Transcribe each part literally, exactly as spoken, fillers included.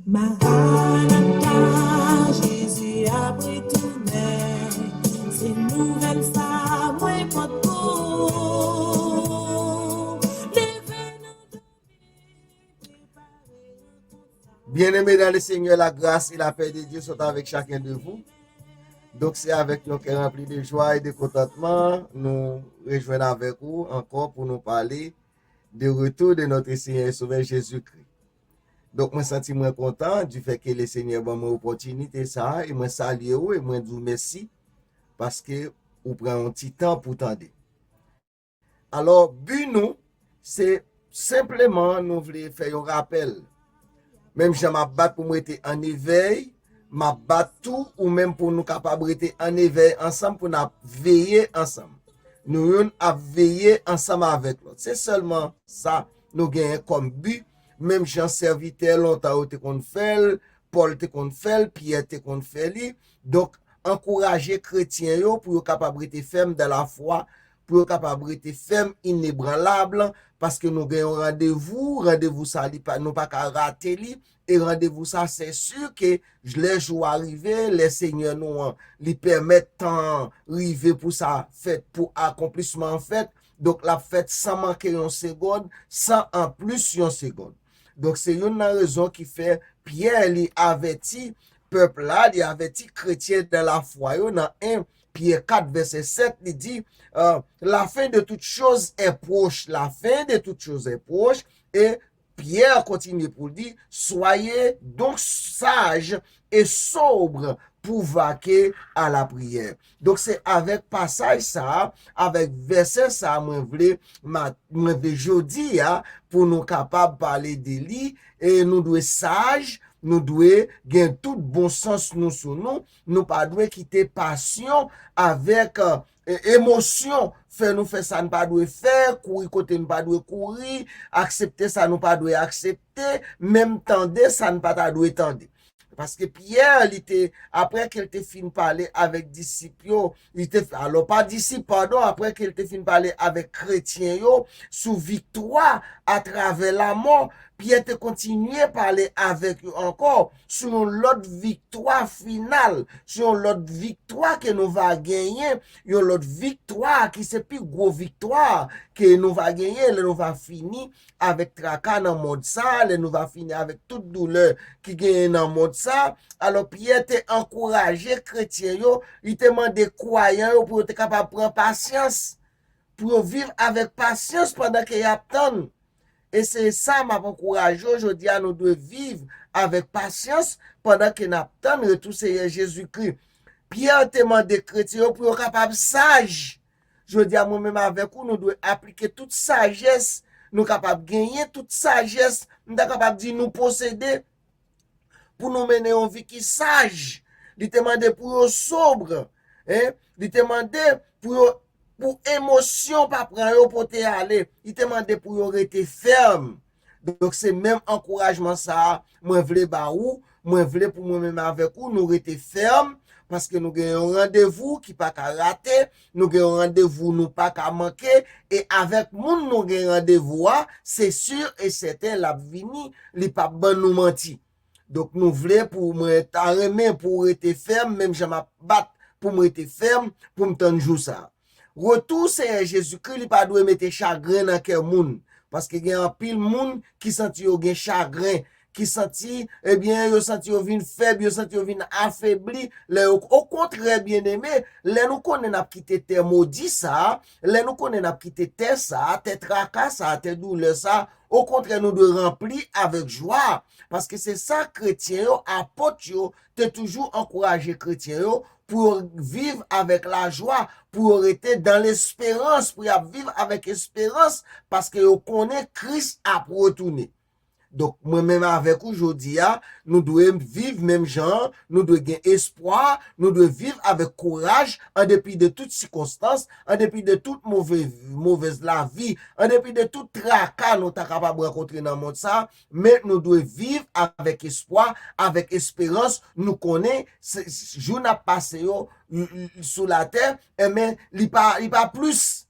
Maranata, Jezi ap retounen. Se nouvèl sa mwen pot pou ou. Leve nan dòmi, prepare yon konsèy. Bien-aimés dans le Seigneur, la grâce et la paix de Dieu sont avec chacun de vous. Donk, se avèk yon kè ranpli de jwa e de kontantman nou rejwenn avèk ou ankò pou nou pale de retour de notre Seigneur et Sauveur Jésus-Christ. Donk, mwen santi mwen kontan du fait que le Seigneur ban mwen opòtinite sa a, e mwen salye ou e mwen di w mèsi paske ou pran yon ti tan pou tande. Alò, bi nou, se senpleman nou vle fè yon rapèl. Menm jan m ap bat pou m rete an evèy, m ap bat tou ou menm pou nou kapab rete an evèy ansanm, pou n ap veye ansanm. Nou youn ap veye ansanm avèk lòt. Se sèlman sa nou genyen kòm bi, menm jan sèvitè lontan yo te konn fè l, Pòl te konn fè l, Pyè te konn fè li. Donk, ankouraje kretyen yo pou yo kapab rete fèm dans la foi, pou yo kapab rete fèm, inébranlable, paske nou gen yon randevou, randevou sa li pa, nou pa ka rate li, e randevou sa, se si ke lè jou a rive, lè Senyè nou an, li pèmèt tan an rive pou sa fèt, pou akonplisman an fèt, donk l ap fèt san manke yon segonn, san anplis yon segonn. Donk, se youn nan rezon ki fè Pyè li avèti pèp la, li avèti kretyen dans la foi yo nan en Pyè kat vèsè sèt, li di, euh, la fin de toutes choses est proche, la fin de toutes choses est proche, e Pyè kontinye pou l di, soyez donc sages et sobres pour vaquer à la prière. Donk, se avèk pasaj sa a, avèk vèsè sa a, mwen vle, ma- mwen vle jodi a, pou nou kapab pale de li, e nou dwe saj, nou dwe gen tout bon sans nou sou nou, nou pa dwe kite pasyon avèk, e, emosyon fè nou fè sa n pa dwe fè, kouri kote n pa dwe kouri, aksepte sa nou pa dwe aksepte, menm tande sa n pa ta dwe tande. Paske Pyè, li te, apre ke l te fin pale avèk disip yo, li te, alò pa disip, padon, apre ke l te fin pale avèk kretyen yo sou viktwa atravè lamò, Pyè te kontinye pale avèk yo ankò sou yon lòt viktwa final, sou yon lòt viktwa ke nou va genyen, yon lòt viktwa ki se pi gwo viktwa ke nou va genyen lè nou va fini avèk traka nan mond sa, lè nou va fini avèk tout doulè ki genyen nan mond sa. Alò, Pyè te ankouraje kretyen yo, li te mande kwayan yo pou yo te kapab pran pasyans, pou yo viv avèk pasyans pandan ke y ap tann. E se sa m ap ankouraje w jodi a, nou dwe viv avèk pasyans pandan ke n ap tann retou Seyè Jezikri. Pyè te mande kretyen yo pou yo kapab saj. Jodi a, mwen menm avèk ou, nou dwe aplike tout sajès nou kapab genyen, tout sajès, m ta kapab di nou posede, pou nou mennen yon vi ki saj. Li te mande pou yo sobre, hein? Li te mande pou yo, pou emosyon pa pran yo pote ale. Li te mande pou yo rete fèm. Donk, se menm ankourajman sa a mwen vle ba ou, mwen vle pou mwen menm avèk ou, nou rete fèm, paske nou gen yon randevou ki pa ka rate, nou gen yon randevou nou pa ka manke, e avèk moun nou gen randevou a, se si e sèten l ap vini, li p ap ban nou manti. Donk, nou vle pou mwen ta renmen pou w rete fèm, menm jan m ap bat pou m rete fèm, pou m tann jou sa a. Retou Seyè Jezikri, li pa dwe mete chagren nan kè moun. Paske gen anpil moun ki santi yo gen chagren, ki santi, ebyen, yo santi yo vin fèb, yo santi yo vin afebli. Lè yo, okontrè, byeneme, lè nou konnen n ap kite tè modi sa a, lè nou konnen n ap kite tè sa a, tè traka sa a, tè doulè sa a, okontrè, nou dwe ranpli avèk jwa. Paske se sa kretyen yo, apot yo, te toujou ankouraje kretyen yo pou yo viv avèk lajwa, pou yo rete dans l'espérance, pou y ap viv avèk esperans, paske yo konnen Kris ap retounen. Donk, mwen menm avèk ou jodi a, nou dwe viv menm jan an, nou dwe gen espwa, nou dwe viv avèk kouraj, an depi de tout sikonstans, an depi de tout move, movèz lavi, an depi de tout traka nou ta kapab rankontre nan mond sa a, men nou dwe viv avèk espwa, avèk esperans. Nou konnen se, se, jou n ap pase yo, l, l, sou latè, enben, li pa, li pa plis.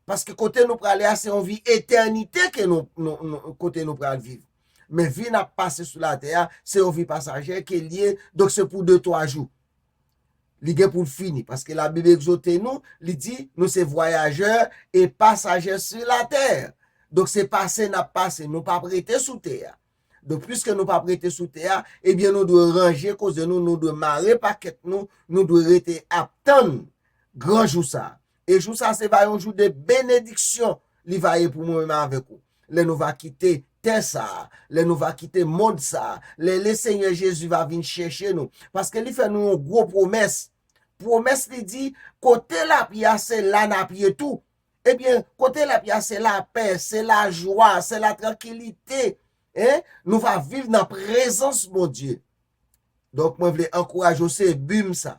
Paske kote nou prale a, se yon vi etènite ke nou, nou, nou, kote nou pral viv. Men vi n ap pase sou latè a, se yon vi pasajè ke l ye, donk se pou de twa jou. Li gen pou l fini, paske Labib egzòte nou, li di, nou se vwayajè e pasajè sou latè. Donk se pase n ap pase, nou p ap rete sou tè a. Donk, piske nou p ap rete sou tè a, ebyen, nou dwe ranje koze nou, nou dwe mare pakèt nou, nou dwe rete ap tann gran jou sa a. E jou sa a, se va yon jou de benediksyon li va ye pou mwen menm avèk ou. Lè nou va kite tè sa a, lè nou va kite mond sa a, lè Lesenyè Jezi va vin chèche nou. Paske li fè nou yon gwo pwomès. Pwomès li di, kote l ap ye a, se la n ap ye tou. Ebyen, kote l ap ye a, se lapè, se lajwa, se latrankilite. Hein? Nou va viv nan prezans Bondye. Donk, mwen vle ankouraje w, se bi m sa.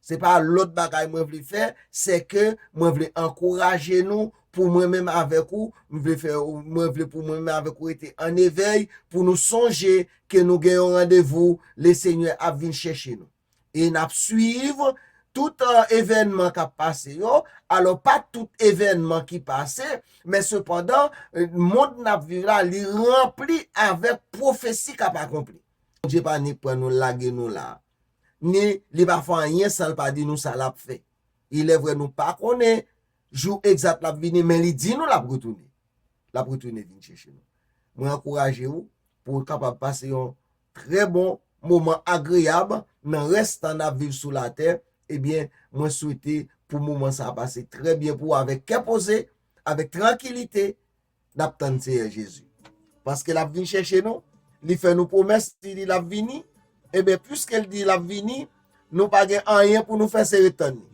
Se pa lòt bagay mwen vle fè, se ke mwen vle ankouraje nou pou mwen menm avèk ou, mwen vle fè, mwen vle pou mwen menm avèk ou rete an evèy, pou nou sonje ke nou gen yon randevou, Lesenyè ap vin chèche nou. E n ap swiv tout, euh, evènman k ap pase yo. Alò, pa tout evènman ki pase, men sepandan, euh, mond n ap viv la, li ranpli avèk pwofesi k ap akonpli. Bondye pa ni pran nou lage nou la, ni li pa fè anyen san l pa di nou sa l ap fè. Ilèvrè, nou pa konnen jou egzat l ap vini, men li di nou l ap retounen. L ap retounen vin chèche nou. Mwen ankouraje w pou w kapab pase yon trè bon moman agreyab nan rès tan n ap viv sou latè. Ebyen, mwen swete pou moman sa a pase trè byen pou w, avèk kè poze, avèk trankilite, n ap tann Seyè Jezi. Paske l ap vin chèche nou, li fè nou pwomès, li di l ap vini. Ebyen, piske l di l ap vini, nou pa gen anyen pou nou fè, se ret tann li.